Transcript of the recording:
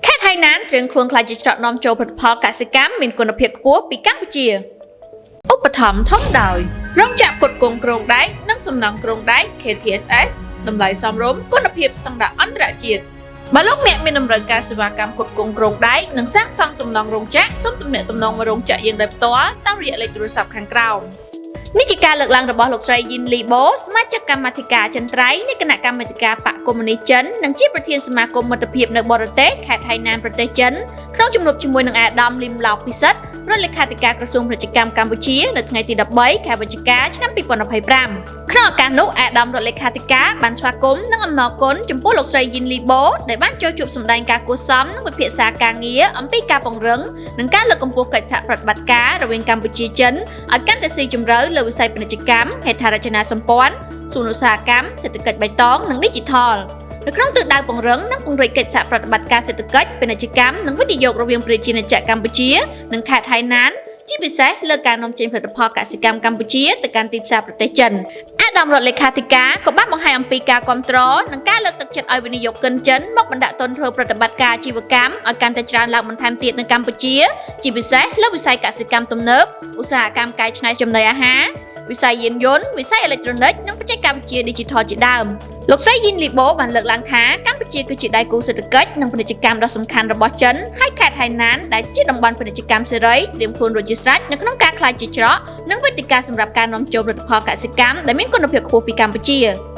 ខេត្តហៃណានត្រៀមខ្លួនក្លាយជាច្រកនាំចូលផលិតផលកសិកម្មមានគុណភាពខ្ពស់ពីកម្ពុជាឧបត្ថម្ភធំដោយរោងចក្រផ្គត់ផ្គង់គ្រោងដែកនិងសំណង់គ្រោងដែក KTSS តម្លៃសមរម្យគុណភាពស្តង់ដារអន្តរជាតិបើលោកអ្នកមានតម្រូវការសេវាកម្មផ្គត់ផ្គង់គ្រោងដែកនិងសាងសង់សំណង់រោងចក្រសូមទំនាក់ទំនងមករោងចក្រយើងដោយផ្ទាល់តាមរយៈលេខទូរស័ព្ទខាងក្រោមនេះជាការលើកឡើងរបស់លោកស្រីយីនលីបូសមាជិកកម្មាធិការចិនត្រៃយ៍នៃគណៈកម្មាធិការបកកុម្មុយនីសចិននិងជាប្រធានសមាគមមិត្តភាពនៅបរទេសខេត្តហៃណានប្រទេសចិនក្នុងជំនួបជាមួយនឹងអាដាមលឹមឡោកពិសិដ្ឋរដ្ឋលេខាធិការក្រសួងពាណិជ្ជកម្មកម្ពុជានៅថ្ងៃទី13ខែវិច្ឆិកាឆ្នាំ2025ក្នុងឱកាសនោះអាដាមរដ្ឋលេខាធិការបានស្វាគមន៍និងអំណរគុណចំពោះលោកស្រីយីនលីបូដែលបានចូលជួបសម្ដែងការគួរសមនិងវិភាសាការងារអំពីការពង្រឹងនិងការលើកកម្ពស់កិច្ចសហប្រតិបត្តិការរវាងកម្ពុជាចិនឲ្យកាន់តែស៊ីជម្រៅលើវិស័យពាណិជ្ជកម្មហេដ្ឋារចនាសម្ព័ន្ធសួនឧស្សាហកម្មសេដ្ឋកិច្ចបៃតងនិងឌីជីថលនៅក្នុងទិសដៅពង្រឹងនិងពង្រីកកិច្ចសហប្រតិបត្តិការសេដ្ឋកិច្ចពាណិជ្ជកម្មនិងវិនិយោគរវាងប្រជាណាចក្រកម្ពុជានិងខេត្តហៃណានជាពិសេសលើការនាំចេញផលិតផលកសិកម្មកម្ពុជាទៅកាន់ទីផ្សារប្រទេសចិនអាដាមរដ្ឋលេខាធិការក៏បានបង្ហាញអំពីការគ្រប់គ្រងនិងការលើកទឹកចិត្តឲ្យវិនិយោគិនចិនមកបណ្ដាក់ទុនធ្វើប្រតិបត្តិការអាជីវកម្មឲ្យកាន់តែច្រើនឡើងបន្ថែមទៀតនៅកម្ពុជាជាពិសេសលើវិស័យកសិកម្មទំនើបឧស្សាហកម្មកែច្នៃចំណីអាហារវិស័យយានយន្តវិស័យអេឡិចត្រូនិកនិងបច្ចេកវិទ្យាឌីជីថលជាដើមលោកស្រីយីនលីបូបានលើកឡើងថាកម្ពុជាគឺជាដៃគូសេដ្ឋកិច្ចនិងពាណិជ្ជកម្មដ៏សំខាន់របស់ចិនហើយខេត្តហៃណានដែលជាតំបន់ពាណិជ្ជកម្មសេរីត្រៀមខ្លួនរួចជាស្រេចនៅក្នុងការក្លាយជាច្រកនិងវេទិកាសម្រាប់ការនាំចូលផលិតផលកសិកម្មដែលមានគុណភាពខ្ពស់ពីកម្ពុជា។